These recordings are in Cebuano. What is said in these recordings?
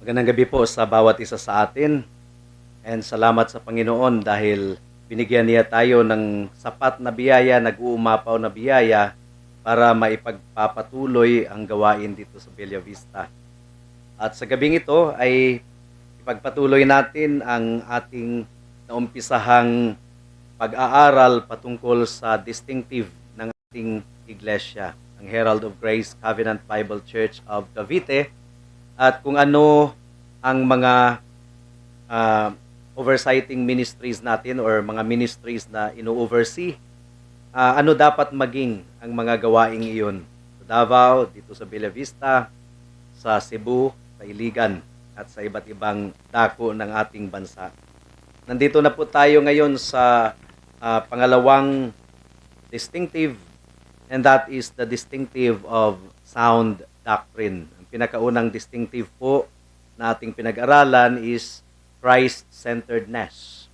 Magandang gabi po sa bawat isa sa atin. And salamat sa Panginoon dahil binigyan niya tayo ng sapat na biyaya, nag-uumapaw na biyaya para maipagpapatuloy ang gawain dito sa Bella Vista. At sa gabing ito ay ipagpatuloy natin ang ating naumpisahang pag-aaral patungkol sa distinctive ng ating iglesia, ang Herald of Grace Covenant Bible Church of Cavite, at kung ano ang mga oversighting ministries natin or mga ministries na ino-oversee, ano dapat maging ang mga gawaing iyon sa Davao, dito sa Bella Vista, sa Cebu, sa Iligan, at sa iba't ibang dako ng ating bansa. Nandito na po tayo ngayon sa pangalawang distinctive, and that is the distinctive of sound doctrine. Ang pinakaunang distinctive po na ating pinag-aralan is Christ-centeredness.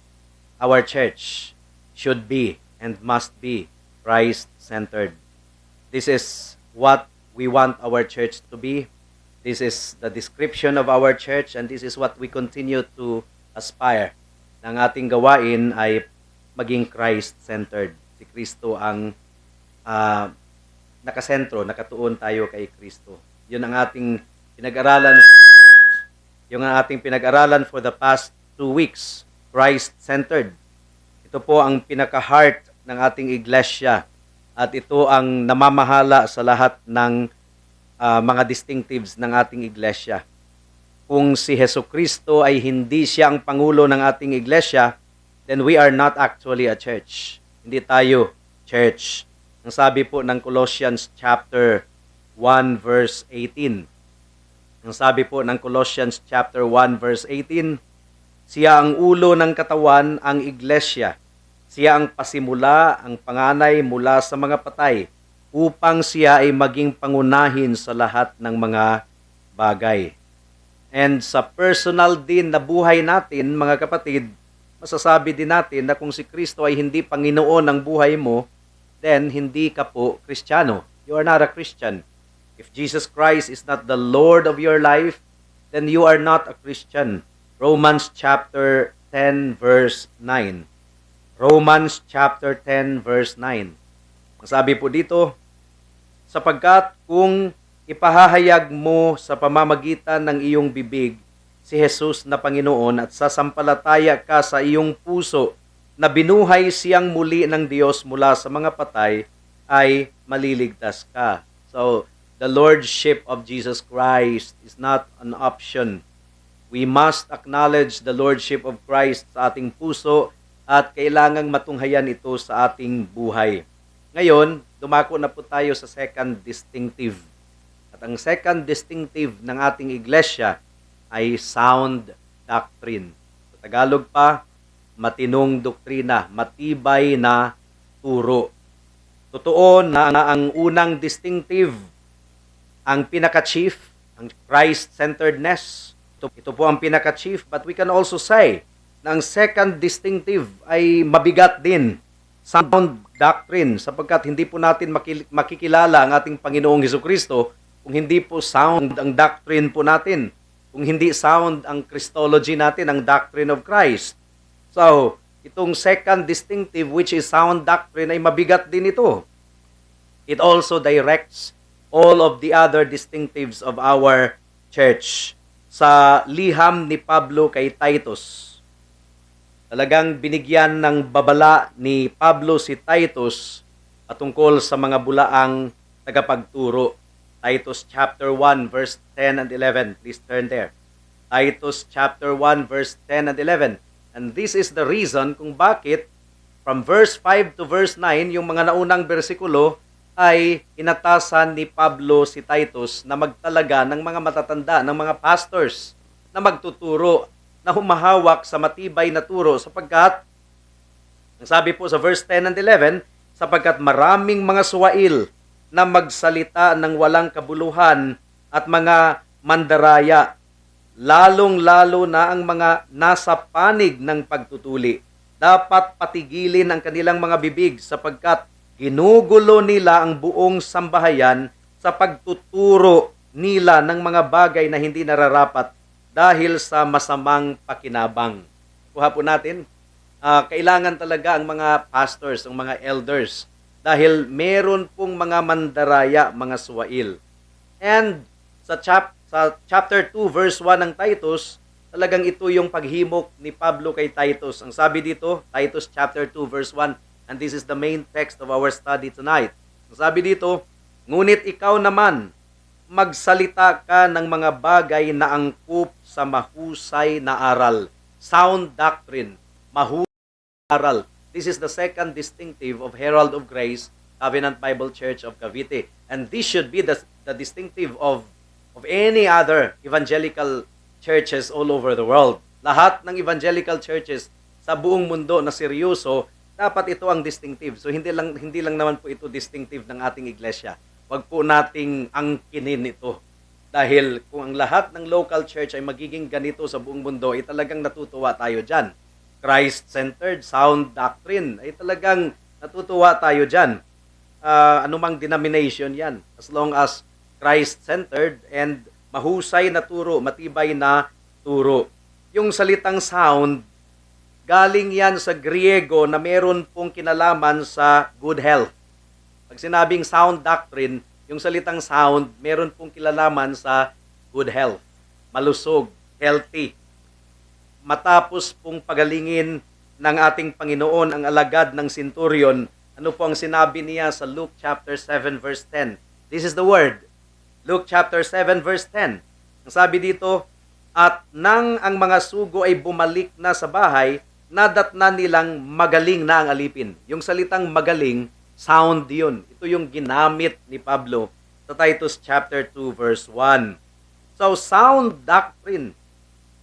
Our church should be and must be Christ-centered. This is what we want our church to be. This is the description of our church, and this is what we continue to aspire. Na ang ating gawain ay maging Christ-centered. Si Kristo ang nakasentro, nakatuon tayo kay Kristo. Yun ang ating pinag-aralan yung ang ating pinag-aralan for the past 2 weeks, Christ-centered. Ito po ang pinaka-heart ng ating iglesia at ito ang namamahala sa lahat ng mga distinctives ng ating iglesia. Kung si Heso Kristo ay hindi siya ang pangulo ng ating iglesia, then we are not actually a church. Hindi tayo church. Ang sabi po ng Colossians chapter 1 verse 18. Ang sabi po ng Colossians chapter 1 verse 18, "Siya ang ulo ng katawan, ang iglesia. Siya ang pasimula, ang panganay mula sa mga patay, upang siya ay maging pangunahin sa lahat ng mga bagay." And sa personal din na buhay natin, mga kapatid, masasabi din natin na kung si Kristo ay hindi Panginoon ng buhay mo, then hindi ka po Kristiyano. You are not a Christian. If Jesus Christ is not the Lord of your life, then you are not a Christian. Romans chapter 10 verse 9. Romans chapter 10 verse 9. Ang sabi po dito, "Sapagkat kung ipahahayag mo sa pamamagitan ng iyong bibig si Jesus na Panginoon at sasampalataya ka sa iyong puso na binuhay siyang muli ng Diyos mula sa mga patay, ay maliligtas ka." So, the Lordship of Jesus Christ is not an option. We must acknowledge the Lordship of Christ sa ating puso at kailangang matunghayan ito sa ating buhay. Ngayon, dumako na po tayo sa second distinctive. At ang second distinctive ng ating iglesia ay sound doctrine. Sa Tagalog pa, matinong doktrina, matibay na turo. Totoo na ang unang distinctive, ang pinaka-chief, ang Christ-centeredness. Ito po ang pinaka-chief, but we can also say na ang second distinctive ay mabigat din, sound doctrine, sapagkat hindi po natin makikilala ang ating Panginoong Heso Kristo kung hindi po sound ang doctrine po natin, kung hindi sound ang Christology natin, ang doctrine of Christ. So, itong second distinctive, which is sound doctrine, ay mabigat din ito. It also directs all of the other distinctives of our church. Sa liham ni Pablo kay Titus, talagang binigyan ng babala ni Pablo si Titus patungkol sa mga bulaang tagapagturo. Titus chapter 1 verse 10 and 11. Please turn there. Titus chapter 1 verse 10 and 11. And this is the reason kung bakit from verse 5 to verse 9, yung mga naunang bersikulo, ay inatasan ni Pablo si Titus na magtalaga ng mga matatanda, ng mga pastors na magtuturo, na humahawak sa matibay na turo, sapagkat ang sabi po sa verse 10 and 11, "Sapagkat maraming mga suwail na magsalita ng walang kabuluhan at mga mandaraya, lalong-lalo na ang mga nasa panig ng pagtutuli. Dapat patigilin ang kanilang mga bibig sapagkat ginugulo nila ang buong sambahayan sa pagtuturo nila ng mga bagay na hindi nararapat dahil sa masamang pakinabang. Kuha po natin, kailangan talaga ang mga pastors, ang mga elders, dahil meron pong mga mandaraya, mga suwail. And sa chapter 2 verse 1 ng Titus, talagang ito yung paghimok ni Pablo kay Titus. Ang sabi dito, Titus chapter 2 verse 1, and this is the main text of our study tonight. Ang sabi dito, "Ngunit ikaw naman, magsalita ka ng mga bagay na angkop sa mahusay na aral." Sound doctrine, mahusay na aral. This is the second distinctive of Herald of Grace Covenant Bible Church of Cavite. And this should be the distinctive of any other evangelical churches all over the world. Lahat ng evangelical churches sa buong mundo na seryoso, dapat ito ang distinctive. So hindi lang naman po ito distinctive ng ating iglesia. Wag po nating angkinin ito. Dahil kung ang lahat ng local church ay magiging ganito sa buong mundo, ay talagang natutuwa tayo dyan. Christ-centered, sound doctrine, ay talagang natutuwa tayo dyan. Anumang denomination yan. As long as Christ-centered and mahusay na turo, matibay na turo. Yung salitang "sound", galing yan sa Griego na meron pong kinalaman sa good health. Pag sinabing sound doctrine, yung salitang "sound", meron pong kinalaman sa good health. Malusog, healthy. Matapos pong pagalingin ng ating Panginoon ang alagad ng centurion, ano po ang sinabi niya sa Luke chapter 7 verse 10? This is the word. Luke chapter 7 verse 10. Ang sabi dito, "At nang ang mga sugo ay bumalik na sa bahay, nadatna nilang magaling na ang alipin." Yung salitang "magaling", sound yun. Ito yung ginamit ni Pablo sa Titus chapter 2 verse 1. So, sound doctrine.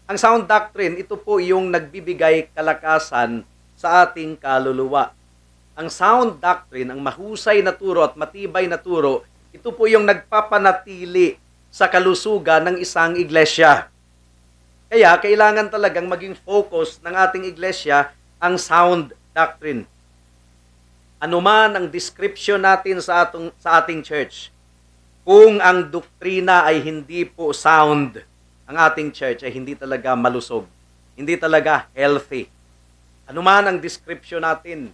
Ang sound doctrine, ito po yung nagbibigay kalakasan sa ating kaluluwa. Ang sound doctrine, ang mahusay na turo at matibay na turo, ito po yung nagpapanatili sa kalusugan ng isang iglesia. Kaya kailangan talagang maging focus ng ating iglesia ang sound doctrine. Anuman ang description natin sa ating church, kung ang doktrina ay hindi po sound, ang ating church ay hindi talaga malusog, hindi talaga healthy. Anuman ang description natin,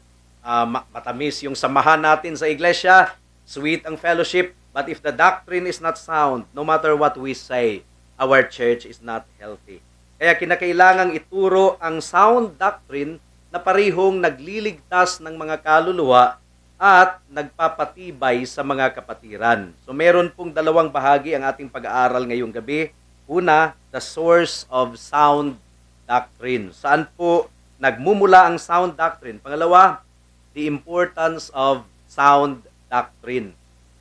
matamis yung samahan natin sa iglesia, sweet ang fellowship, but if the doctrine is not sound, no matter what we say, our church is not healthy. Kaya kinakailangang ituro ang sound doctrine na parihong nagliligtas ng mga kaluluwa at nagpapatibay sa mga kapatiran. So meron pong dalawang bahagi ang ating pag-aaral ngayong gabi. Una, the source of sound doctrine. Saan po nagmumula ang sound doctrine? Pangalawa, the importance of sound doctrine.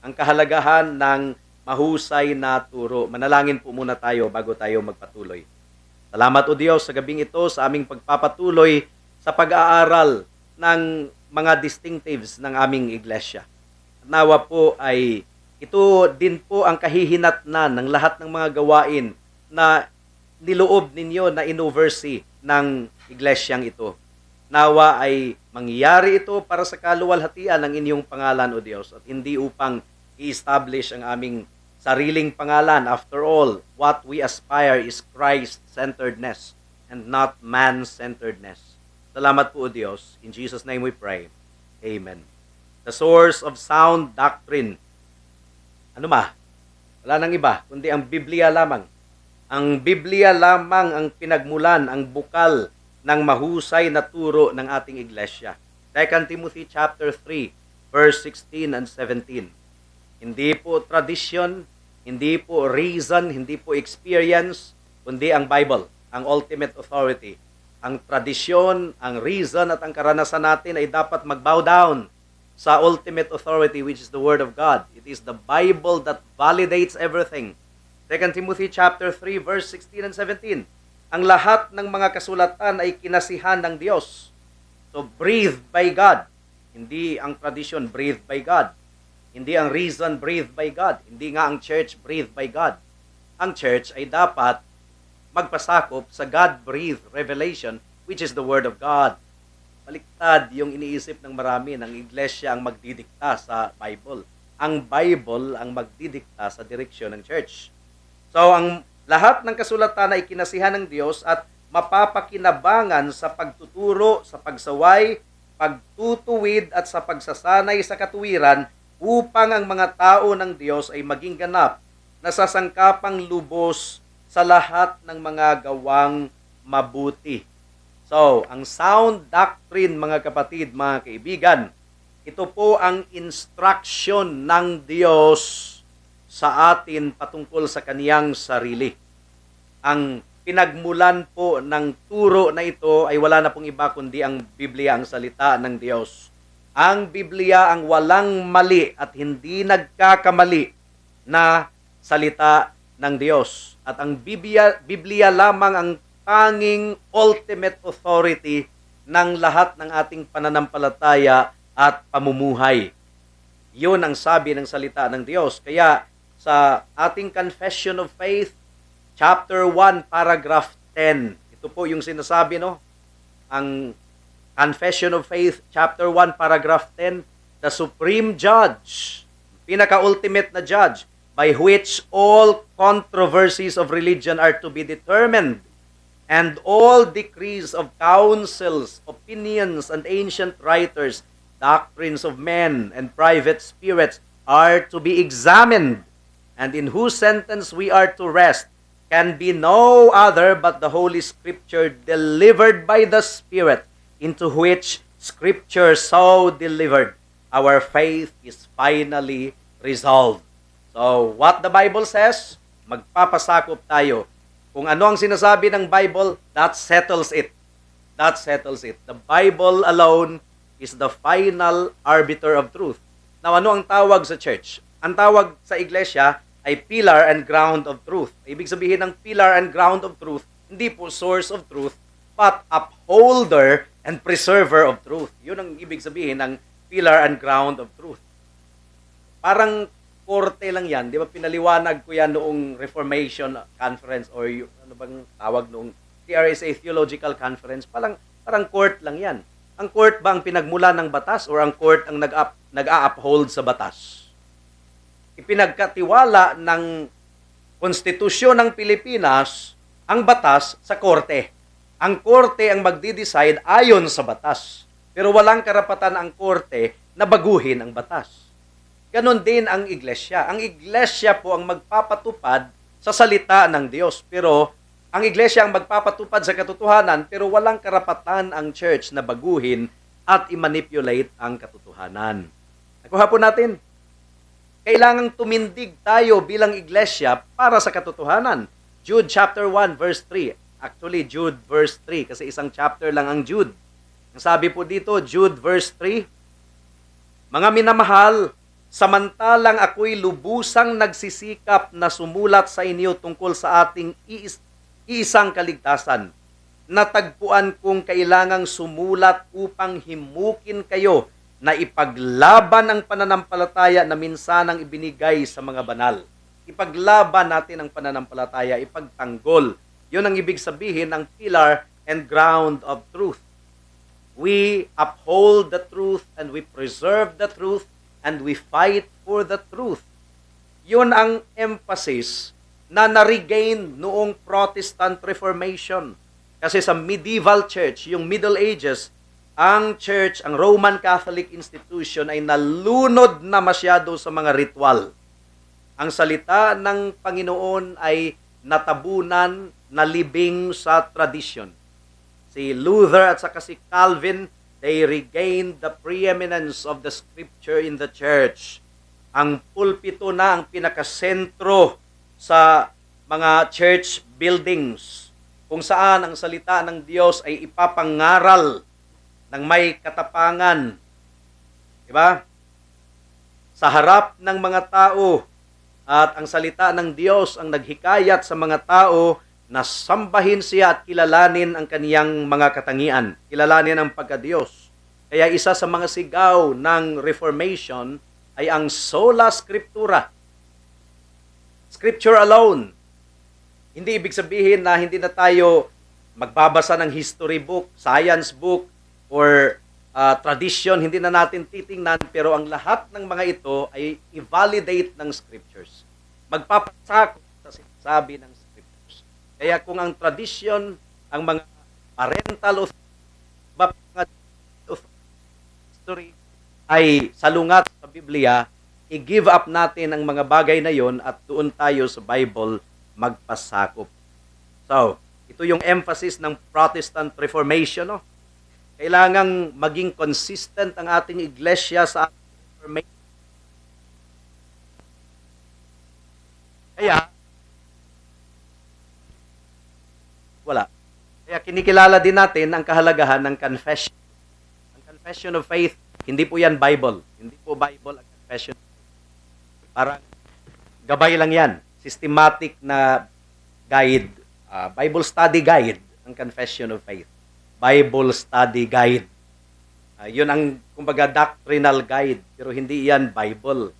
Ang kahalagahan ng mahusay na turo. Manalangin po muna tayo bago tayo magpatuloy. Salamat, O Diyos, sa gabing ito sa aming pagpapatuloy sa pag-aaral ng mga distinctives ng aming iglesia. At nawa po ay ito din po ang kahihinatnan ng lahat ng mga gawain na niloob ninyo na in-oversee ng iglesyang ito. Nawa ay mangyari ito para sa kaluwalhatian ng inyong pangalan, O Diyos, at hindi upang i-establish ang aming sariling pangalan. After all, what we aspire is Christ-centeredness and not man-centeredness. Salamat po, O Diyos. In Jesus' name we pray. Amen. The source of sound doctrine. Ano ma? Wala nang iba, kundi ang Biblia lamang. Ang Biblia lamang ang pinagmulan, ang bukal ng mahusay na turo ng ating iglesia. 2 Timothy chapter 3, verse 16 and 17. Hindi po tradition, hindi po reason, hindi po experience, kundi ang Bible, ang ultimate authority. Ang tradisyon, ang reason at ang karanasan natin ay dapat mag-bow down sa ultimate authority, which is the Word of God. It is the Bible that validates everything. 2 Timothy chapter 3 verse 16 and 17. "Ang lahat ng mga kasulatan ay kinasihan ng Diyos." So breathed by God. Hindi ang tradition breathed by God. Hindi ang reason breathed by God. Hindi nga ang church breathed by God. Ang church ay dapat magpasakop sa God-breathed revelation, which is the Word of God. Baliktad yung iniisip ng marami, ng iglesia ang magdidikta sa Bible. Ang Bible ang magdidikta sa direksyon ng church. So ang Lahat ng kasulatan ay kinasihan ng Diyos at mapapakinabangan sa pagtuturo, sa pagsaway, pagtutuwid at sa pagsasanay sa katuwiran upang ang mga tao ng Diyos ay maging ganap na sasangkapang lubos sa lahat ng mga gawang mabuti. So, ang sound doctrine, mga kapatid, mga kaibigan, ito po ang instruction ng Diyos sa atin patungkol sa kaniyang sarili. Ang pinagmulan po ng turo na ito ay wala na pong iba kundi ang Biblia, ang salita ng Diyos. Ang Biblia ang walang mali at hindi nagkakamali na salita ng Diyos. At ang Biblia lamang ang tanging ultimate authority ng lahat ng ating pananampalataya at pamumuhay. Yun ang sabi ng salita ng Diyos. Kaya sa ating Confession of Faith, chapter 1, paragraph 10. Ito po yung sinasabi, no? Ang Confession of Faith, chapter 1, paragraph 10, the supreme judge, pinaka-ultimate na judge, by which all controversies of religion are to be determined, and all decrees of councils, opinions, and ancient writers, doctrines of men, and private spirits are to be examined, and in whose sentence we are to rest, can be no other but the Holy Scripture delivered by the Spirit, into which Scripture so delivered, our faith is finally resolved. So, what the Bible says, magpapasakop tayo. Kung ano ang sinasabi ng Bible, that settles it. That settles it. The Bible alone is the final arbiter of truth. Now, ano ang tawag sa church? Ang tawag sa iglesia ay pillar and ground of truth. Ibig sabihin ng pillar and ground of truth, hindi po source of truth, but upholder and preserver of truth. Yun ang ibig sabihin ng pillar and ground of truth. Parang korte lang yan. Di ba pinaliwanag ko yan noong Reformation Conference or yung, ano bang tawag noong TRSA Theological Conference? Parang court lang yan. Ang court ba ang pinagmula ng batas or ang court ang nag-a-uphold sa batas? Ipinagkatiwala ng konstitusyon ng Pilipinas ang batas sa korte. Ang korte ang magdi-decide ayon sa batas. Pero walang karapatan ang korte na baguhin ang batas. Ganon din ang iglesia. Ang iglesia po ang magpapatupad sa salita ng Diyos. Pero ang iglesia ang magpapatupad sa katotohanan, pero walang karapatan ang church na baguhin at i-manipulate ang katotohanan. Nakuha po natin. Kailangang tumindig tayo bilang iglesia para sa katotohanan. Jude chapter 1 verse 3. Actually, Jude verse 3 kasi isang chapter lang ang Jude. Ang sabi po dito, Jude verse 3, "Mga minamahal, samantalang ako'y lubusang nagsisikap na sumulat sa inyo tungkol sa ating iisang kaligtasan, natagpuan kong kailangang sumulat upang himukin kayo na ipaglaban ang pananampalataya na minsanang ibinigay sa mga banal." Ipaglaban natin ang pananampalataya, ipagtanggol. Yun ang ibig sabihin ng pillar and ground of truth. We uphold the truth and we preserve the truth and we fight for the truth. Yun ang emphasis na na-regain noong Protestant Reformation. Kasi sa medieval church, yung Middle Ages, ang church, ang Roman Catholic institution ay nalunod na masyado sa mga ritual. Ang salita ng Panginoon ay natabunan, nalibing sa tradition. Si Luther at saka si Calvin, they regained the preeminence of the Scripture in the church. Ang pulpito na ang pinakasentro sa mga church buildings kung saan ang salita ng Diyos ay ipapangaral ng may katapangan. Diba? Sa harap ng mga tao at ang salita ng Diyos ang naghikayat sa mga tao na sambahin siya at kilalanin ang kaniyang mga katangian, kilalanin ang pagka-Diyos. Kaya isa sa mga sigaw ng Reformation ay ang Sola Scriptura. Scripture alone. Hindi ibig sabihin na hindi na tayo magbabasa ng history book, science book, or tradition, hindi na natin titingnan, pero ang lahat ng mga ito ay i-validate ng Scriptures. Magpapasakop sa sinasabi ng Scripture. Kaya kung ang tradition, ang mga parental authority ay salungat sa Biblia, i-give up natin ang mga bagay na yon at doon tayo sa Bible magpasakop. So, ito yung emphasis ng Protestant Reformation. No? Kailangang maging consistent ang ating iglesia sa Reformation. Kaya, wala. Kaya kinikilala din natin ang kahalagahan ng confession. Ang confession of faith, hindi po yan Bible. Hindi po Bible ang confession. Parang gabay lang yan. Systematic na guide. Bible study guide ang confession of faith. Bible study guide. Yun ang, kumbaga, doctrinal guide. Pero hindi yan Bible.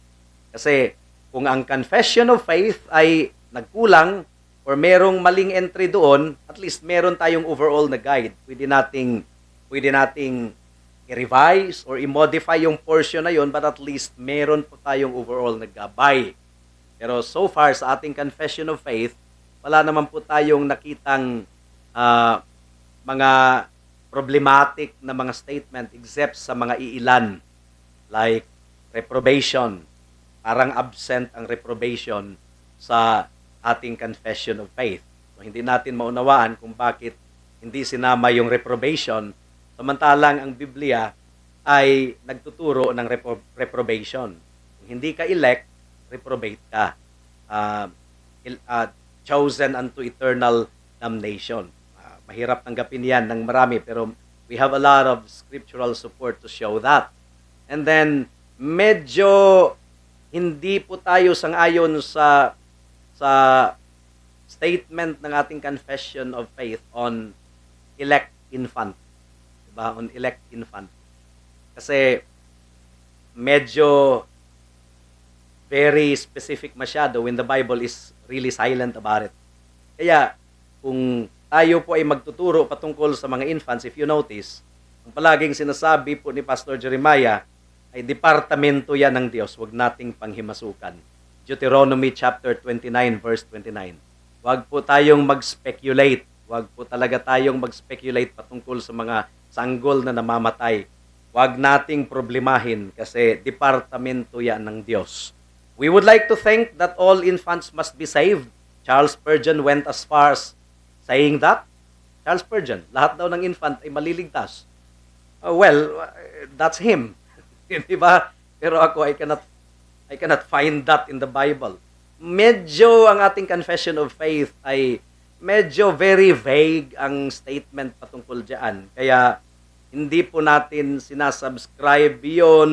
Kasi kung ang confession of faith ay nagkulang or merong maling entry doon, at least meron tayong overall na guide. Pwede nating i-revise or i-modify yung portion na yun, but at least meron po tayong overall na gabay. Pero so far sa ating confession of faith, wala naman po tayong nakitang mga problematic na mga statement except sa mga iilan like reprobation. Parang absent ang reprobation sa ating confession of faith. So, hindi natin maunawaan kung bakit hindi sinama yung reprobation samantalang ang Biblia ay nagtuturo ng reprobation. Kung hindi ka elect, reprobate ka. Chosen unto eternal damnation. Mahirap tanggapin yan ng marami, pero we have a lot of scriptural support to show that. And then, medyo hindi po tayo sang-ayon sa statement ng ating confession of faith on elect infant. Diba? On elect infant. Kasi medyo very specific masyado when the Bible is really silent about it. Kaya kung tayo po ay magtuturo patungkol sa mga infants, if you notice, ang palaging sinasabi po ni Pastor Jeremiah ay departamento yan ng Diyos, huwag nating panghimasukan. Deuteronomy chapter 29 verse 29. Huwag po tayong mag-speculate. Huwag po talaga tayong mag-speculate patungkol sa mga sanggol na namamatay. Huwag nating problemahin kasi departamento yan ng Diyos. We would like to think that all infants must be saved. Charles Spurgeon went as far as saying that. Charles Spurgeon, lahat daw ng infant ay maliligtas. Well, that's him. Di ba? Pero ako, I cannot find that in the Bible. Medyo ang ating confession of faith ay medyo very vague ang statement patungkol diyan. Kaya hindi po natin sinasubscribe yon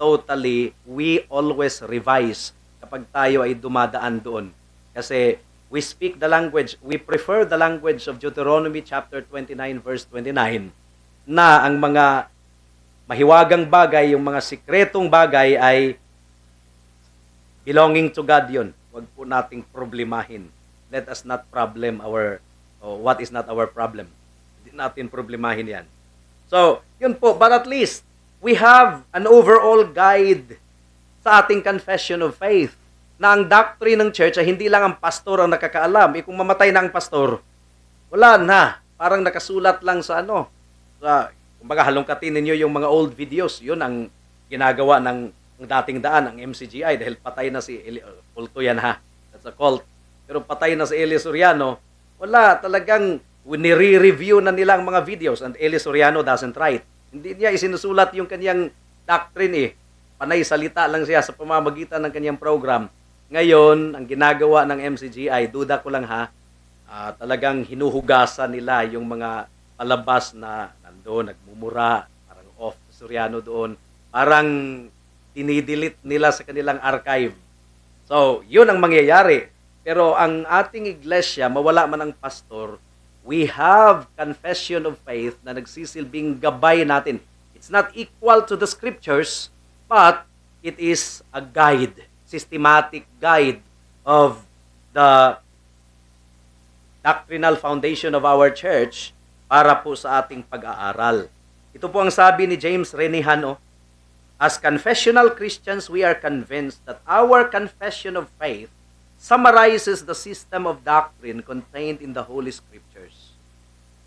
totally. We always revise kapag tayo ay dumadaan doon. Kasi we speak the language, we prefer the language of Deuteronomy chapter 29 verse 29 na ang mga mahiwagang bagay, yung mga sikretong bagay ay belonging to God yun. Huwag po nating problemahin. Let us not problem our, oh, what is not our problem. Hindi natin problemahin yan. So, yun po. But at least, we have an overall guide sa ating confession of faith na ang doctrine ng church ay hindi lang ang pastor ang nakakaalam. Eh kung mamatay na ang pastor, wala na. Parang nakasulat lang sa ano. Sa, kumbaga, halongkatin ninyo yung mga old videos. Yun ang ginagawa ng dating daan, ang MCGI, dahil patay na si Eli, kulto yan ha. That's a cult. Pero patay na si Eli Soriano, wala talagang nire-review na nila ang mga videos and Eli Soriano doesn't write. Hindi niya isinusulat yung kanyang doctrine eh. Panay salita lang siya sa pamamagitan ng kanyang program. Ngayon, ang ginagawa ng MCGI, duda ko lang ha, talagang hinuhugasan nila yung mga palabas na nandoon, nagmumura, parang off Soriano doon. Parang dinidelete nila sa kanilang archive. So, yun ang mangyayari. Pero ang ating iglesia, mawala man ang pastor, we have confession of faith na nagsisilbing gabay natin. It's not equal to the scriptures, but it is a guide, systematic guide of the doctrinal foundation of our church para po sa ating pag-aaral. Ito po ang sabi ni James Renihan, oh, "As confessional Christians, we are convinced that our confession of faith summarizes the system of doctrine contained in the Holy Scriptures.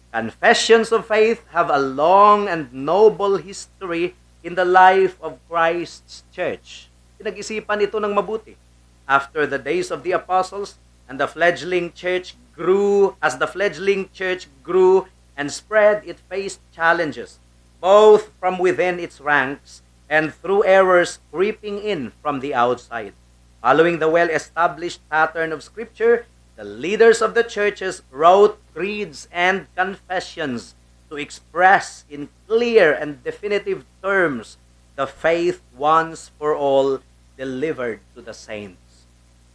Confessions of faith have a long and noble history in the life of Christ's church. Pinag-isipan ito ng mabuti. After the days of the apostles and the fledgling church grew, as the fledgling church grew and spread, it faced challenges, both from within its ranks and through errors creeping in from the outside. Following the well-established pattern of Scripture, the leaders of the churches wrote creeds and confessions to express in clear and definitive terms the faith once for all delivered to the saints.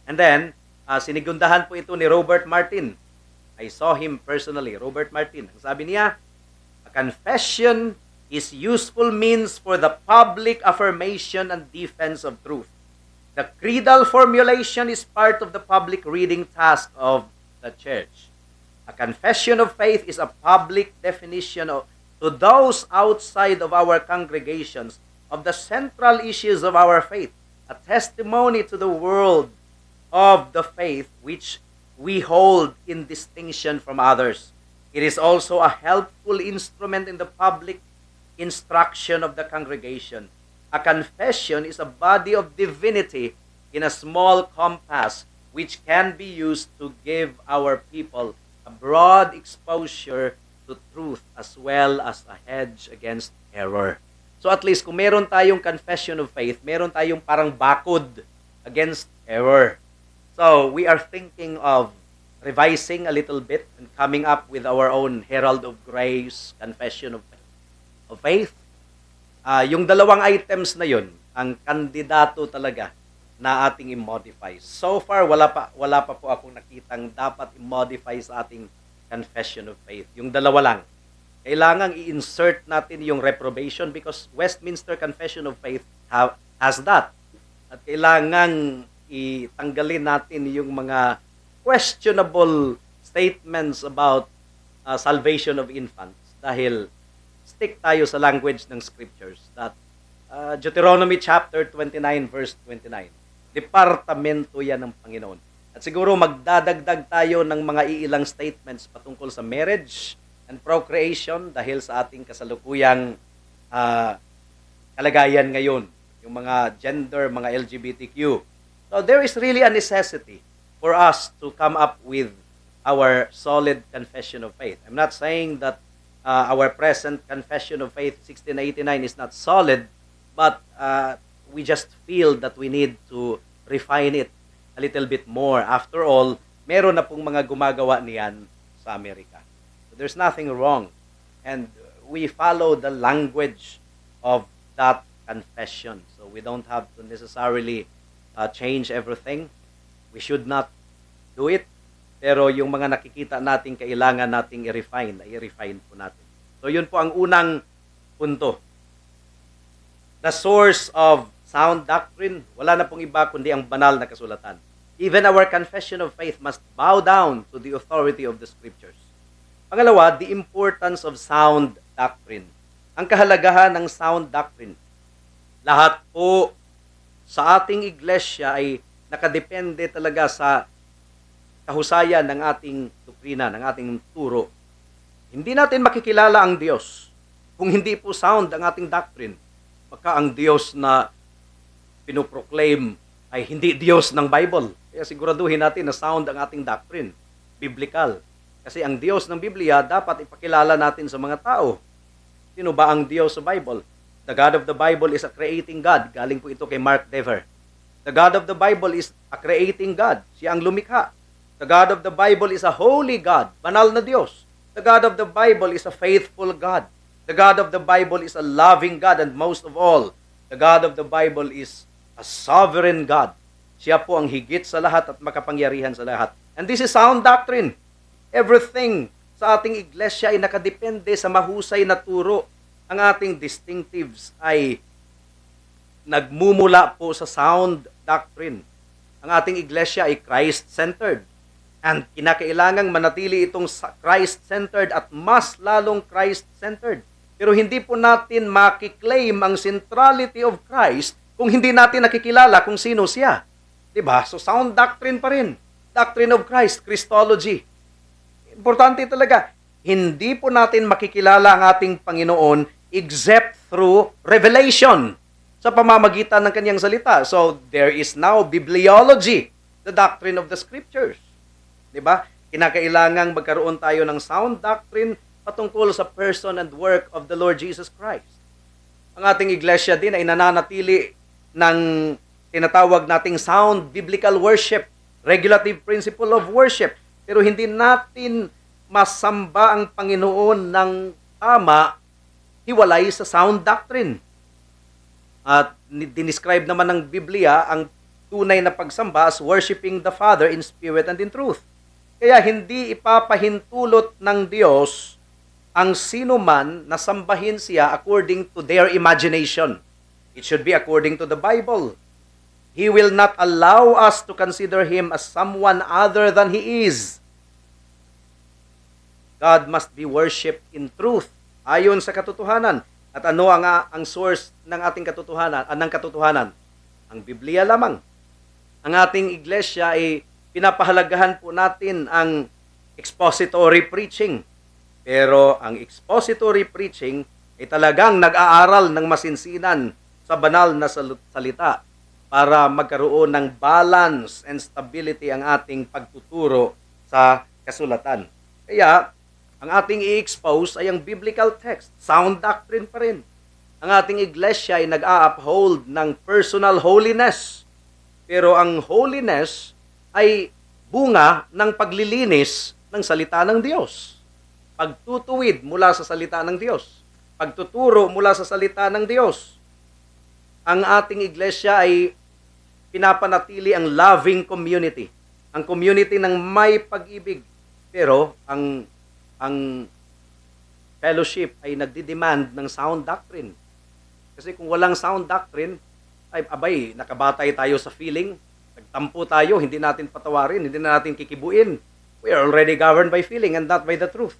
And then, sinigundahan po ito ni Robert Martin. I saw him personally, Robert Martin. Ang sabi niya, "A confession is useful means for the public affirmation and defense of truth. The creedal formulation is part of the public reading task of the church. A confession of faith is a public definition to those outside of our congregations of the central issues of our faith, a testimony to the world of the faith which we hold in distinction from others. It is also a helpful instrument in the public instruction of the congregation. A confession is a body of divinity in a small compass which can be used to give our people a broad exposure to truth as well as a hedge against error." So at least kung meron tayong confession of faith, meron tayong parang bakod against error. So we are thinking of revising a little bit and coming up with our own Herald of Grace confession of faith. Yung dalawang items na yun, ang kandidato talaga na ating i-modify. So far, wala pa po akong nakitang dapat i-modify sa ating confession of faith. Yung dalawa lang. Kailangang i-insert natin yung reprobation because Westminster Confession of Faith has that. At kailangang itanggalin natin yung mga questionable statements about salvation of infants dahil stick tayo sa language ng Scriptures that Deuteronomy chapter 29 verse 29. Departamento yan ng Panginoon. At siguro magdadagdag tayo ng mga iilang statements patungkol sa marriage and procreation dahil sa ating kasalukuyang kalagayan ngayon, yung mga gender, mga LGBTQ. So there is really a necessity for us to come up with our solid confession of faith. I'm not saying that our present confession of faith 1689 is not solid, but we just feel that we need to refine it a little bit more. After all, meron na pong mga gumagawa niyan sa Amerika. So there's nothing wrong. And we follow the language of that confession. So we don't have to necessarily change everything. We should not do it. Pero yung mga nakikita nating kailangan nating i-refine, i-refine po natin. So yun po ang unang punto. The source of sound doctrine, wala na pong iba kundi ang banal na kasulatan. Even our confession of faith must bow down to the authority of the Scriptures. Pangalawa, the importance of sound doctrine. Ang kahalagahan ng sound doctrine. Lahat po sa ating iglesia ay nakadepende talaga sa kahusayan ng ating doktrina, ng ating turo. Hindi natin makikilala ang Diyos kung hindi po sound ang ating doctrine. Baka ang Diyos na pinoproclaim ay hindi Diyos ng Bible. Kaya siguraduhin natin na sound ang ating doctrine, biblical. Kasi ang Diyos ng Biblia dapat ipakilala natin sa mga tao. Sino ba ang Diyos sa Bible? The God of the Bible is a creating God. Galing po ito kay Mark Dever. The God of the Bible is a creating God. Siya ang lumikha. The God of the Bible is a holy God, banal na Diyos. The God of the Bible is a faithful God. The God of the Bible is a loving God, and most of all, the God of the Bible is a sovereign God. Siya po ang higit sa lahat at makapangyarihan sa lahat. And this is sound doctrine. Everything sa ating iglesia ay nakadepende sa mahusay na turo. Ang ating distinctives ay nagmumula po sa sound doctrine. Ang ating iglesia ay Christ-centered. And kinakailangang manatili itong Christ-centered at mas lalong Christ-centered. Pero hindi po natin maki-claim ang centrality of Christ kung hindi natin nakikilala kung sino siya. 'Di ba? So sound doctrine pa rin. Doctrine of Christ, Christology. Importante talaga. Hindi po natin makikilala ang ating Panginoon except through revelation, sa pamamagitan ng kanyang salita. So there is now bibliology, the doctrine of the Scriptures. 'Di ba? Kinakailangang magkaroon tayo ng sound doctrine patungkol sa person and work of the Lord Jesus Christ. Ang ating iglesia din ay nananatili ng tinatawag nating sound biblical worship, regulative principle of worship. Pero hindi natin masamba ang Panginoon ng tama hiwalay sa sound doctrine. At dinescribe naman ng Biblia ang tunay na pagsamba as worshiping the Father in spirit and in truth. Kaya hindi ipapahintulot ng Diyos ang sino man na sambahin siya according to their imagination. It should be according to the Bible. He will not allow us to consider Him as someone other than He is. God must be worshipped in truth, ayon sa katotohanan. At ano ang source ng ating katotohanan, ng katotohanan? Ang Biblia lamang. Ang ating iglesia ay pinapahalagahan po natin ang expository preaching. Pero ang expository preaching ay talagang nag-aaral ng masinsinan sa banal na salita para magkaroon ng balance and stability ang ating pagtuturo sa kasulatan. Kaya, ang ating i-expose ay ang biblical text. Sound doctrine pa rin. Ang ating iglesia ay nag-a-uphold ng personal holiness. Pero ang holiness ay bunga ng paglilinis ng salita ng Diyos. Pagtutuwid mula sa salita ng Diyos. Pagtuturo mula sa salita ng Diyos. Ang ating iglesia ay pinapanatili ang loving community. Ang community ng may pag-ibig. Pero ang fellowship ay nagdi-demand ng sound doctrine. Kasi kung walang sound doctrine, ay abay, nakabatay tayo sa feeling, nagtampo tayo, hindi natin patawarin, hindi na natin kikibuin. We are already governed by feeling and not by the truth.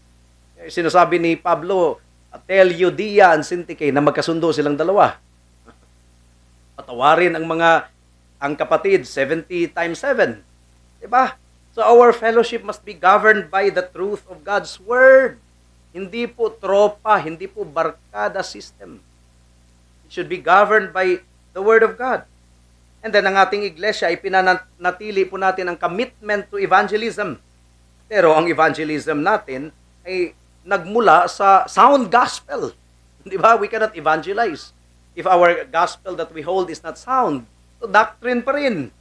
Eh, sinasabi ni Pablo, "Tell Euodia and Syntyche na magkasundo silang dalawa. Patawarin ang kapatid 70 times 7." Diba? So our fellowship must be governed by the truth of God's Word. Hindi po tropa, hindi po barkada system. It should be governed by the Word of God. And then ang ating iglesia ay pinanatili po natin ang commitment to evangelism. Pero ang evangelism natin ay nagmula sa sound gospel. Di ba? We cannot evangelize if our gospel that we hold is not sound. So doctrine pa rin.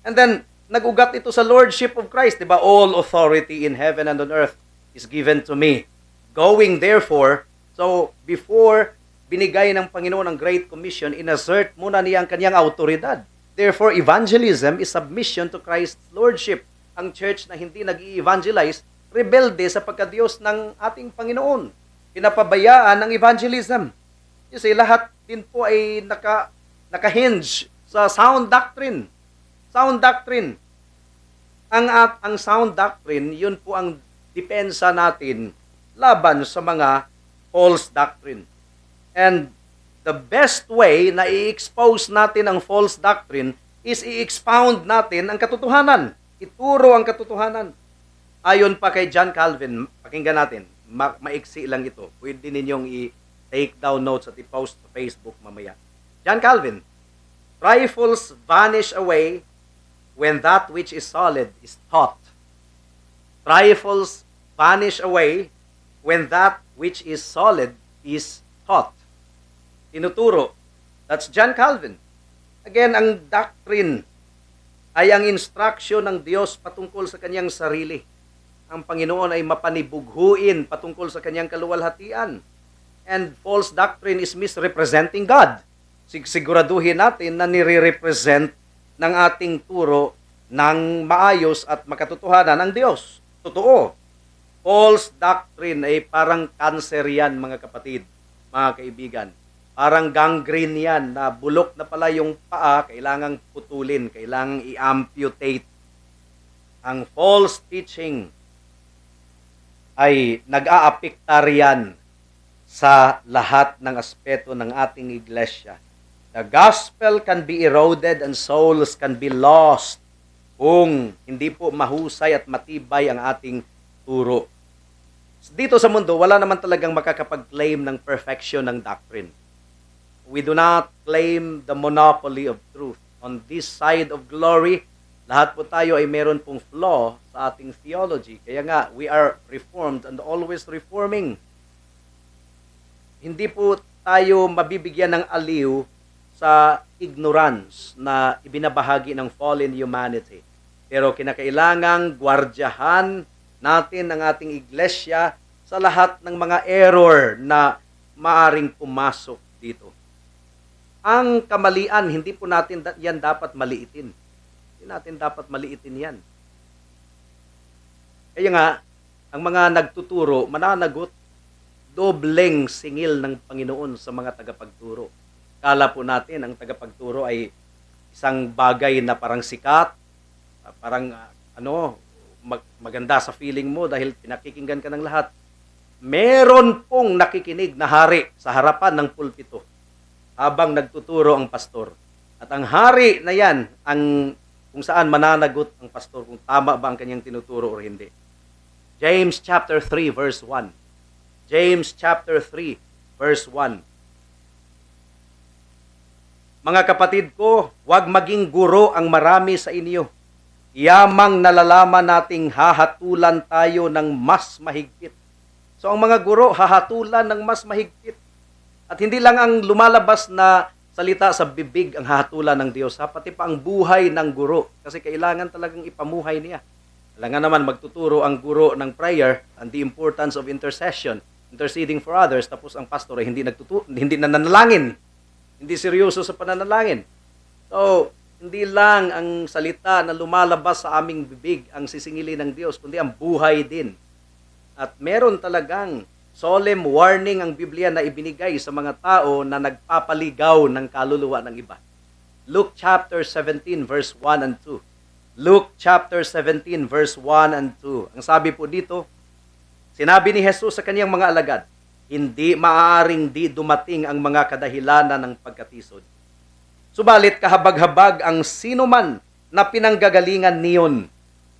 And then, nag-ugat ito sa Lordship of Christ. Di ba? "All authority in heaven and on earth is given to me. Going therefore," so before binigay ng Panginoon ang Great Commission, inassert muna niya ang kanyang autoridad. Therefore, evangelism is submission to Christ's Lordship. Ang church na hindi nag-i-evangelize, rebelde sa pagkadiyos ng ating Panginoon. Pinapabayaan ang evangelism. Kasi lahat din po ay naka-hinge sa sound doctrine. Sound doctrine. Ang sound doctrine, yun po ang depensa natin laban sa mga false doctrine. And the best way na i-expose natin ang false doctrine is i-expound natin ang katotohanan. Ituro ang katotohanan. Ayon pa kay John Calvin, pakinggan natin, maiksi lang ito. Pwede ninyong i-take down notes at i-post sa Facebook mamaya. John Calvin, "Trifles vanish away when that which is solid is taught." Trifles vanish away when that which is solid is taught. Tinuturo. That's John Calvin. Again, ang doctrine ay ang instruction ng Diyos patungkol sa kanyang sarili. Ang Panginoon ay mapanibughuin patungkol sa kanyang kaluwalhatian. And false doctrine is misrepresenting God. Siguraduhin natin na nire-represent ng ating turo ng maayos at makatotohanan ang Diyos. Totoo. False doctrine ay parang cancer yan, mga kapatid, mga kaibigan. Parang gangrene yan na bulok na pala yung paa, kailangang putulin, kailangang i-amputate. Ang false teaching ay nag-aapektar yan sa lahat ng aspeto ng ating iglesia. The gospel can be eroded and souls can be lost kung hindi po mahusay at matibay ang ating turo. Dito sa mundo, wala naman talagang makakapag-claim ng perfection ng doctrine. We do not claim the monopoly of truth. On this side of glory, lahat po tayo ay meron pong flaw sa ating theology. Kaya nga, we are reformed and always reforming. Hindi po tayo mabibigyan ng aliw sa ignorance na ibinabahagi ng fallen humanity. Pero kinakailangang gwardyahan natin ang ating iglesia sa lahat ng mga error na maaring pumasok dito. Ang kamalian, hindi po natin yan dapat maliitin. Hindi natin dapat maliitin yan. Kaya nga, ang mga nagtuturo, mananagot, dobleng singil ng Panginoon sa mga tagapagturo. Kala po natin ang tagapagturo ay isang bagay na parang sikat, parang ano, maganda sa feeling mo dahil pinakikinggan ka ng lahat. Meron pong nakikinig na hari sa harapan ng pulpito habang nagtuturo ang pastor. At ang hari na yan, ang kung saan mananagot ang pastor kung tama ba ang kanyang tinuturo or hindi. James chapter 3 verse 1. James chapter 3 verse 1. Mga kapatid ko, huwag maging guro ang marami sa inyo. Yamang nalalaman nating hahatulan tayo ng mas mahigpit. So ang mga guro, hahatulan ng mas mahigpit. At hindi lang ang lumalabas na salita sa bibig ang hahatulan ng Diyos, ha? Pati pa ang buhay ng guro. Kasi kailangan talagang ipamuhay niya. Kailangan naman magtuturo ang guro ng prayer and the importance of intercession, interceding for others, tapos ang pastor ay hindi nananalangin. Hindi seryoso sa pananalangin. So, hindi lang ang salita na lumalabas sa aming bibig ang sisingilin ng Diyos, kundi ang buhay din. At meron talagang solemn warning ang Biblia na ibinigay sa mga tao na nagpapaligaw ng kaluluwa ng iba. Luke chapter 17 verse 1 and 2. Luke chapter 17 verse 1 and 2. Ang sabi po dito, sinabi ni Jesus sa kanyang mga alagad, "Hindi maaaring di dumating ang mga kadahilanan ng pagkatisod. Subalit kahabag-habag ang sinuman na pinanggagalingan niyon.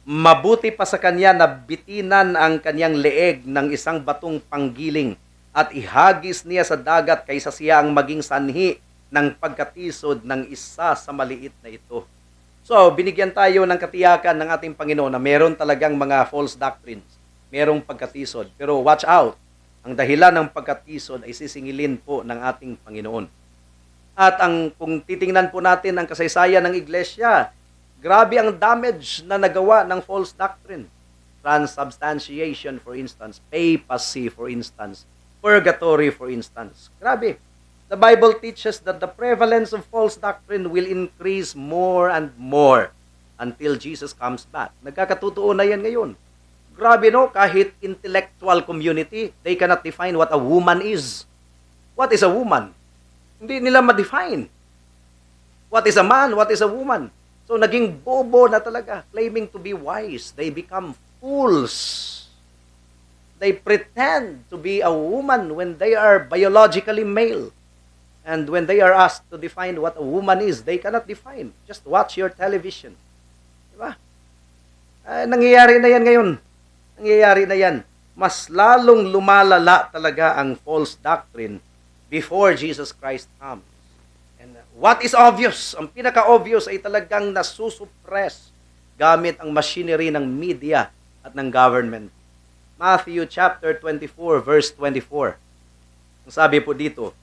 Mabuti pa sa kanya na bitinan ang kanyang leeg ng isang batong panggiling at ihagis niya sa dagat kaysa siya ang maging sanhi ng pagkatisod ng isa sa maliit na ito." So, binigyan tayo ng katiyakan ng ating Panginoon na meron talagang mga false doctrines, merong pagkatisod. Pero watch out, ang dahilan ng pagkatisod ay sisingilin po ng ating Panginoon. At ang kung titingnan po natin ang kasaysayan ng iglesia, grabe ang damage na nagawa ng false doctrine. Transubstantiation, for instance, papacy, for instance, purgatory, for instance. Grabe. The Bible teaches that the prevalence of false doctrine will increase more and more until Jesus comes back. Nagkakatotoo na yan ngayon. Grabe, no, kahit intellectual community, they cannot define what a woman is. What is a woman? Hindi nila ma-define. What is a man? What is a woman? So naging bobo na talaga, claiming to be wise. They become fools. They pretend to be a woman when they are biologically male. And when they are asked to define what a woman is, they cannot define. Just watch your television. Diba? Ay, nangyayari na yan ngayon. Nangyayari na yan. Mas lalong lumalala talaga ang false doctrine before Jesus Christ comes. And what is obvious? Ang pinaka-obvious ay talagang nasusuppress gamit ang machinery ng media at ng government. Matthew chapter 24 verse 24. Ang sabi po dito,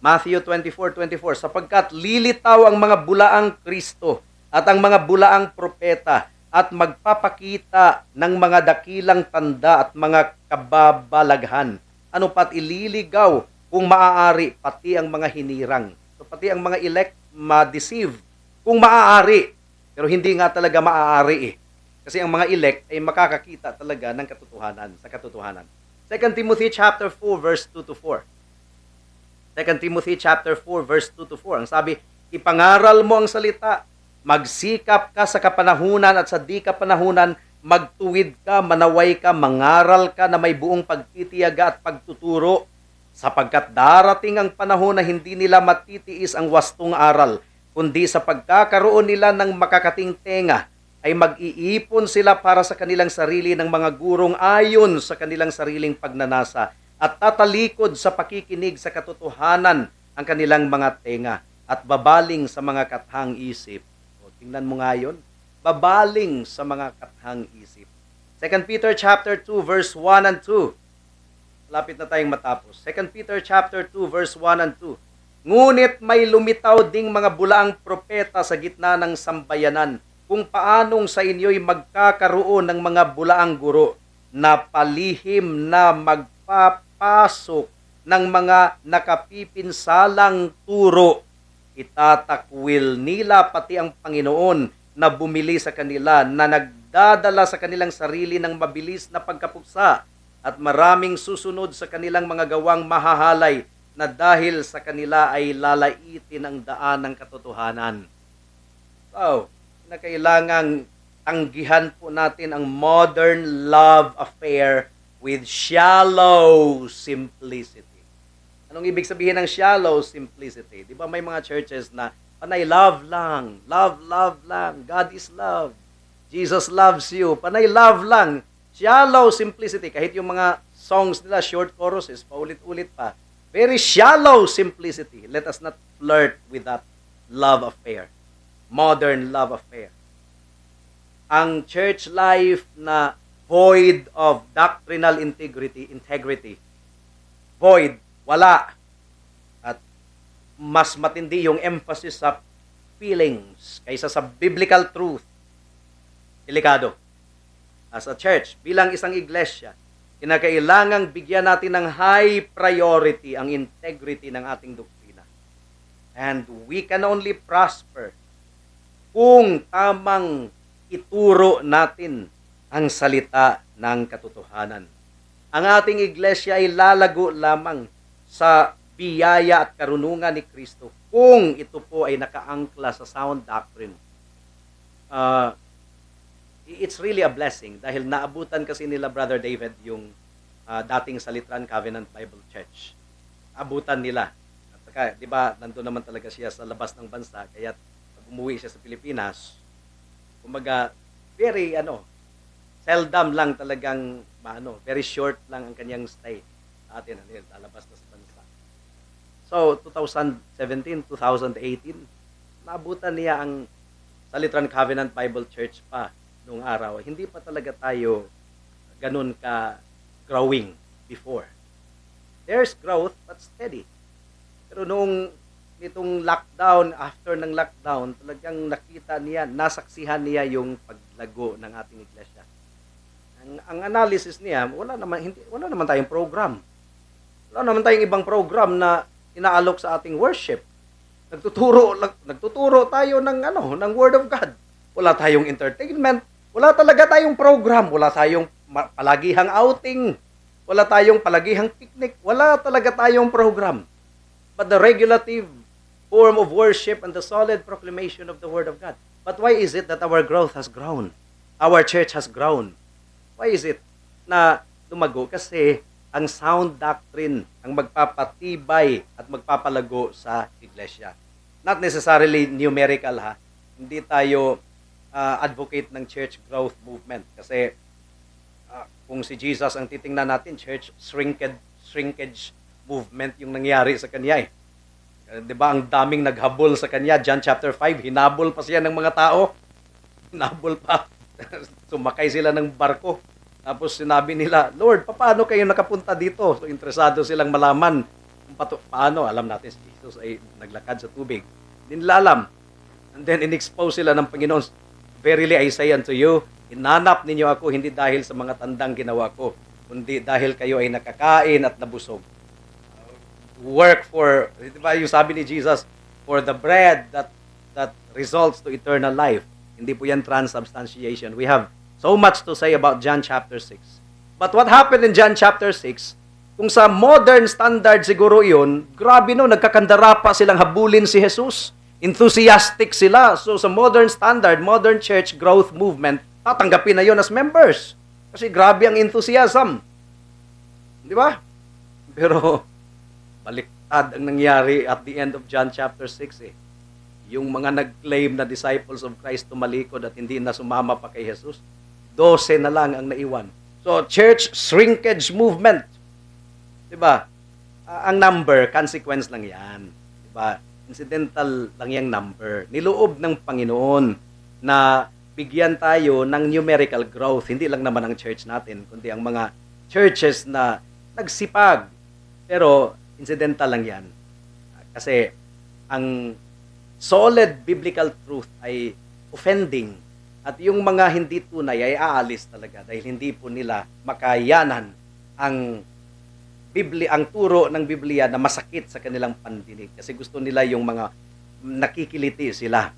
Matthew 24:24, "Sapagkat lilitaw ang mga bulaang Kristo at ang mga bulaang propeta at magpapakita ng mga dakilang tanda at mga kababalaghan. Ano pat ililigaw kung maaari pati ang mga hinirang." So pati ang mga elect ma-deceive kung maaari. Pero hindi nga talaga maaari eh. Kasi ang mga elect ay makakakita talaga ng katotohanan, sa katotohanan. 2 Timothy chapter 4 verse 2 to 4. 2 Timothy chapter 4 verse 2 to 4. Ang sabi, "Ipangaral mo ang salita, magsikap ka sa kapanahunan at sa di kapanahunan, magtuwid ka, manaway ka, mangaral ka na may buong pagtitiyaga at pagtuturo." Sapagkat darating ang panahon na hindi nila matitiis ang wastong aral, kundi sa pagkakaroon nila ng makakating tenga, ay mag-iipon sila para sa kanilang sarili ng mga gurong ayon sa kanilang sariling pagnanasa at tatalikod sa pakikinig sa katotohanan ang kanilang mga tenga at babaling sa mga kathang isip. O, tingnan mo nga yun. Babaling sa mga kathang isip. 2 Peter chapter 2 verse 1 and 2. Malapit na tayong matapos. 2 Peter chapter 2 verse 1 and 2. Ngunit may lumitaw ding mga bulaang propeta sa gitna ng sambayanan, kung paanong sa inyo'y magkakaroon ng mga bulaang guro na palihim na magpapasok ng mga nakapipinsalang turo. Itatakwil nila pati ang Panginoon na bumili sa kanila, na nagdadala sa kanilang sarili ng mabilis na pagkapuksa, at maraming susunod sa kanilang mga gawang mahahalay na dahil sa kanila ay lalaitin ang daan ng katotohanan. So, na kailangang tanggihan po natin ang modern love affair with shallow simplicity. Anong ibig sabihin ng shallow simplicity? Di ba may mga churches na panay love lang, love, love lang, God is love, Jesus loves you, panay love lang. Shallow simplicity, kahit yung mga songs nila, short choruses, paulit-ulit pa. Very shallow simplicity. Let us not flirt with that love affair. Modern love affair. Ang church life na void of doctrinal integrity, void, wala. At mas matindi yung emphasis sa feelings kaysa sa biblical truth. Delikado. As a church, bilang isang iglesia, kinakailangang bigyan natin ng high priority ang integrity ng ating doktrina. And we can only prosper kung tamang ituro natin ang salita ng katotohanan. Ang ating iglesia ay lalago lamang sa biyaya at karunungan ni Kristo kung ito po ay nakaangkla sa sound doctrine. It's really a blessing dahil naabutan kasi nila Brother David yung dating Salitran Covenant Bible Church. Abutan nila. At saka, di ba, nandun naman talaga siya sa labas ng bansa, kaya pag umuwi siya sa Pilipinas, kumbaga, very, ano, seldom lang talagang, maano, very short lang ang kanyang stay sa atin, ano yun, lalabas na sa bansa. So, 2017, 2018, naabutan niya ang Salitran Covenant Bible Church pa noong araw. Hindi pa talaga tayo ganun ka growing before. There's growth but steady. Pero noong nitong lockdown, after ng lockdown, talagang nakita niya, nasaksihan niya yung paglago ng ating iglesia. Ang analysis niya, wala naman hindi wala naman tayong program. Wala naman tayong ibang program na inaalok sa ating worship. Nagtuturo tayo ng ano, ng Word of God. Wala tayong entertainment, wala talaga tayong program, wala tayong palagihang outing, wala tayong palagihang picnic, wala talaga tayong program. But the regulative form of worship and the solid proclamation of the Word of God. But why is it that our growth has grown? Our church has grown. Why is it na lumago? Kasi ang sound doctrine ang magpapatibay at magpapalago sa iglesia. Not necessarily numerical, ha. Hindi tayo advocate ng church growth movement kasi kung si Jesus ang titingnan natin, church shrinkage movement yung nangyari sa kanya eh. 'Di ba ang daming naghabol sa kanya? John chapter 5, hinabol pa siya ng mga tao. Hinabol pa. Sumakay sila ng barko. Tapos sinabi nila, "Lord, paano kayo nakapunta dito?" So interesado silang malaman kung paano. Alam natin si Jesus ay naglakad sa tubig. Hindi nila alam. And then in-expose sila ng Panginoon. "Verily I say unto you, hinanap ninyo ako hindi dahil sa mga tandang ginawa ko, kundi dahil kayo ay nakakain at nabusog." Work for, di ba yung sabi ni Jesus, for the bread that results to eternal life. Hindi po yan transubstantiation. We have so much to say about John chapter 6. But what happened in John chapter 6, kung sa modern standard siguro yun, grabe no, nagkakandarapa silang habulin si Jesus. Enthusiastic sila. So sa modern standard, modern church growth movement, tatanggapin na yun as members. Kasi grabe ang enthusiasm. Di ba? Pero Baliktad ang nangyari at the end of John chapter 6 eh. Yung mga nag-claim na disciples of Christ, tumalikod at hindi na sumama pa kay Jesus. 12 na lang ang naiwan. So, church shrinkage movement. 'Di ba? Ah, ang number, consequence lang 'yan. 'Di ba? Incidental lang 'yung number. Niloob ng Panginoon na bigyan tayo ng numerical growth. Hindi lang naman ang church natin, kundi ang mga churches na nagsipag. Pero incidental lang 'yan. Kasi ang solid biblical truth ay offending at yung mga hindi tunay ay aalis talaga dahil hindi po nila makayanan ang Biblia, ang turo ng Biblia na masakit sa kanilang pandinig kasi gusto nila yung mga nakikiliti sila.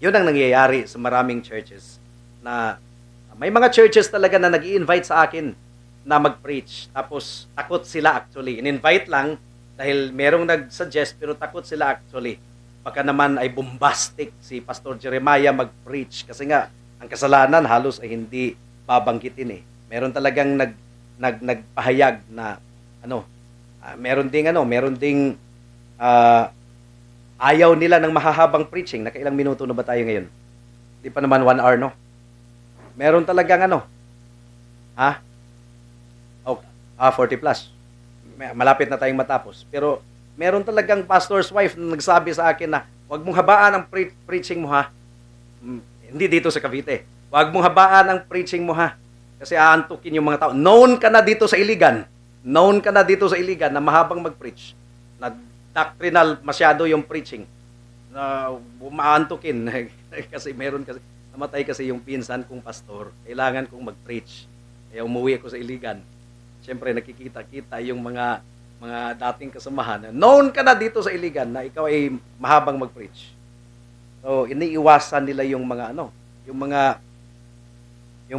Yun ang nangyayari sa maraming churches na may mga churches talaga na nag invite sa akin na mag-preach. Tapos takot sila actually. In-invite lang dahil merong nag-suggest, pero takot sila actually. Baka naman ay bombastic si Pastor Jeremiah mag-preach kasi nga ang kasalanan halos ay hindi babanggitin eh. Meron talagang nag nag nagpahayag na ano, meron ding ayaw nila ng mahahabang preaching. Nakailang minuto na ba tayo ngayon? Di pa naman 1 hour, no? Meron talagang ano? Ha? Oh, 40 plus. Malapit na tayong matapos. Pero meron talagang pastor's wife na nagsabi sa akin na wag mong habaan ang preaching mo ha. Hindi dito sa Cavite. Wag mong habaan ang preaching mo ha. Kasi aantukin yung mga tao. Known ka na dito sa Iligan. Known ka na dito sa Iligan na mahabang mag-preach. Na doctrinal masyado yung preaching. Na maantukin. Kasi meron kasi, namatay kasi yung pinsan kong pastor. Kailangan kong mag-preach. Kaya umuwi ako sa Iligan. Siyempre, nakikita-kita yung mga dating kasamahan. Known ka na dito sa Iligan na ikaw ay mahabang mag-preach. So, iniiwasan nila yung mga ano, yung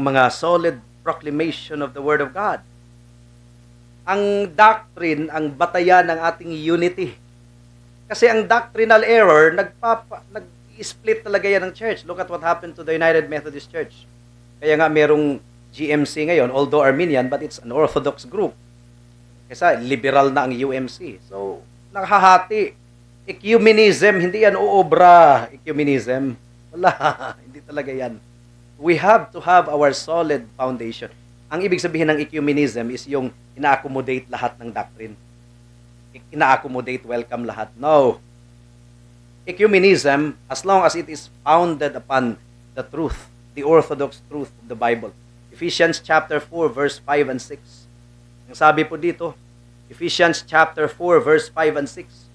mga solid proclamation of the Word of God. Ang doctrine, ang batayan ng ating unity. Kasi ang doctrinal error, nag-split talaga yan ng church. Look at what happened to the United Methodist Church. Kaya nga merong GMC ngayon, although Arminian, but it's an Orthodox group. Kasi liberal na ang UMC. So, nakahati. Ecumenism, hindi yan uobra. Ecumenism. Wala. Hindi talaga yan. We have to have our solid foundation. Ang ibig sabihin ng ecumenism is yung ina-accommodate lahat ng doctrine. Ina-accommodate, welcome lahat. No. Ecumenism, as long as it is founded upon the truth, the orthodox truth of the Bible. Ephesians chapter 4 verse 5 and 6. Ang sabi po dito, Ephesians chapter 4 verse 5 and 6,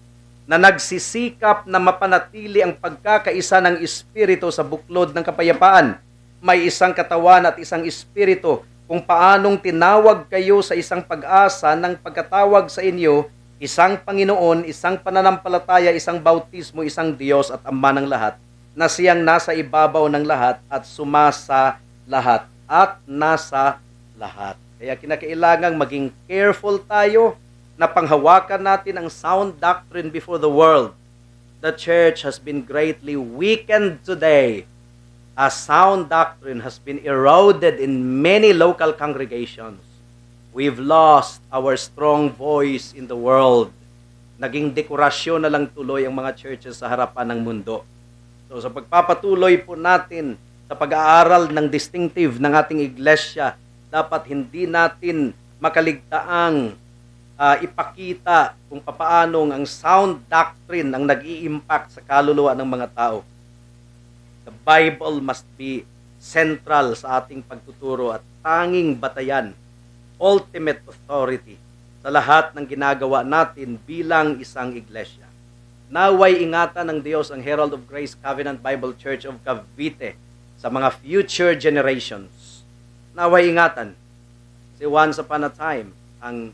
na nagsisikap na mapanatili ang pagkakaisa ng Espiritu sa buklod ng kapayapaan. May isang katawan at isang Espiritu kung paanong tinawag kayo sa isang pag-asa ng pagkatawag sa inyo, isang Panginoon, isang pananampalataya, isang bautismo, isang Diyos at Ama ng lahat, na siyang nasa ibabaw ng lahat at sumasa lahat at nasa lahat. Kaya kinakailangang maging careful tayo na panghawakan natin ang sound doctrine before the world. The church has been greatly weakened today as sound doctrine has been eroded in many local congregations. We've lost our strong voice in the world. Naging dekorasyon na lang tuloy ang mga churches sa harapan ng mundo. So sa pagpapatuloy po natin sa pag-aaral ng distinctive ng ating iglesia, dapat hindi natin makaligtaang ipakita kung papaanong ang sound doctrine ang nag-i-impact sa kaluluwa ng mga tao. The Bible must be central sa ating pagtuturo at tanging batayan, ultimate authority sa lahat ng ginagawa natin bilang isang iglesia. Naway ingatan ng Diyos ang Herald of Grace Covenant Bible Church of Cavite sa mga future generations. Naway ingatan. Kasi once upon a time, ang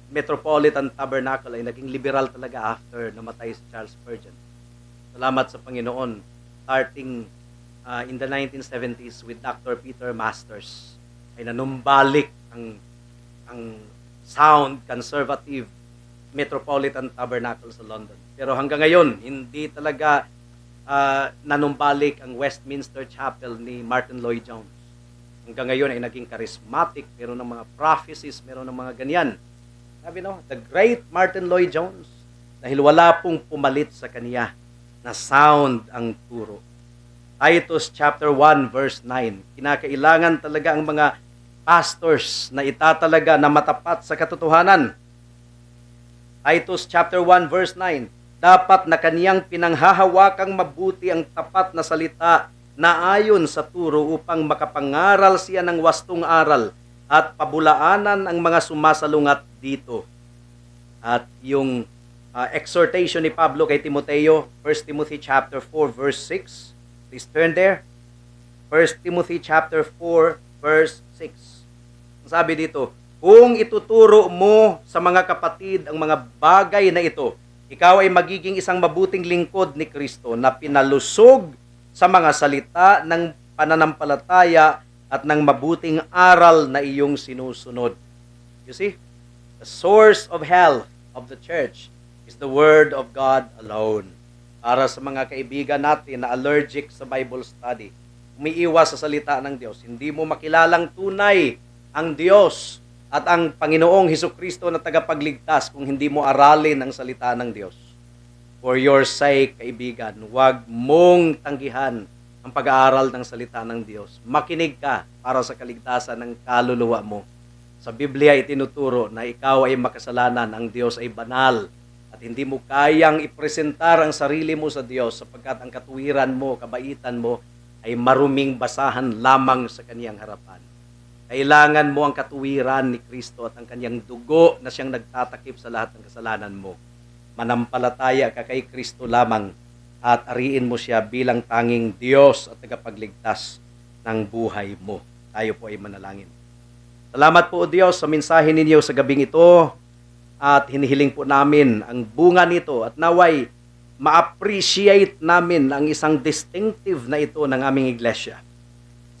Metropolitan Tabernacle ay naging liberal talaga after namatay si Charles Spurgeon. Salamat sa Panginoon, starting in the 1970s with Dr. Peter Masters, ay nanumbalik ang sound conservative Metropolitan Tabernacle sa London. Pero hanggang ngayon, hindi talaga nanumbalik ang Westminster Chapel ni Martyn Lloyd-Jones. Hanggang ngayon ay naging charismatic, meron ng mga prophecies, meron ng mga ganyan. Sabi, no, the great Martin Lloyd Jones. Dahil wala pong pumalit sa kaniya na sound ang turo. Titus chapter 1 verse 9. Kinakailangan talaga ang mga pastors na itatalaga na matapat sa katotohanan. Titus chapter 1 verse 9. Dapat na kaniyang pinanghahawakang mabuti ang tapat na salita na ayon sa turo upang makapangaral siya ng wastong aral at pabulaanan ang mga sumasalungat dito. At yung exhortation ni Pablo kay Timoteo, 1 Timothy chapter 4 verse 6. Please turn there. 1 Timothy chapter 4 verse 6. Ang sabi dito, "Kung ituturo mo sa mga kapatid ang mga bagay na ito, ikaw ay magiging isang mabuting lingkod ni Kristo na pinalusog sa mga salita ng pananampalataya at ng mabuting aral na iyong sinusunod." You see? The source of health of the church is the Word of God alone. Para sa mga kaibigan natin na allergic sa Bible study, umiiwas sa salita ng Diyos, hindi mo makilalang tunay ang Diyos at ang Panginoong Heso Kristo na tagapagligtas kung hindi mo aralin ang salita ng Diyos. For your sake, kaibigan, huwag mong tanggihan ang pag-aaral ng salita ng Diyos. Makinig ka para sa kaligtasan ng kaluluwa mo. Sa Biblia, itinuturo na ikaw ay makasalanan, ang Diyos ay banal, at hindi mo kayang ipresentar ang sarili mo sa Diyos sapagkat ang katuwiran mo, kabaitan mo ay maruming basahan lamang sa kaniyang harapan. Kailangan mo ang katuwiran ni Kristo at ang kanyang dugo na siyang nagtatakip sa lahat ng kasalanan mo. Manampalataya ka kay Kristo lamang at ariin mo siya bilang tanging Diyos at tagapagligtas ng buhay mo. Tayo po ay manalangin. Salamat po, O Diyos, sa mensahe ninyo sa gabing ito at hinihiling po namin ang bunga nito at naway ma-appreciate namin ang isang distinctive na ito ng aming iglesia.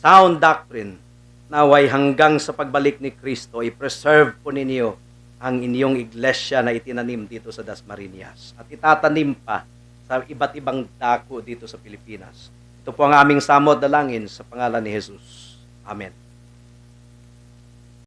Sound doctrine. Naway hanggang sa pagbalik ni Kristo, i-preserve po ninyo ang inyong iglesia na itinanim dito sa Dasmariñas at itatanim pa sa iba't ibang dako dito sa Pilipinas. Ito po ang aming samo't dalangin sa pangalan ni Jesus. Amen.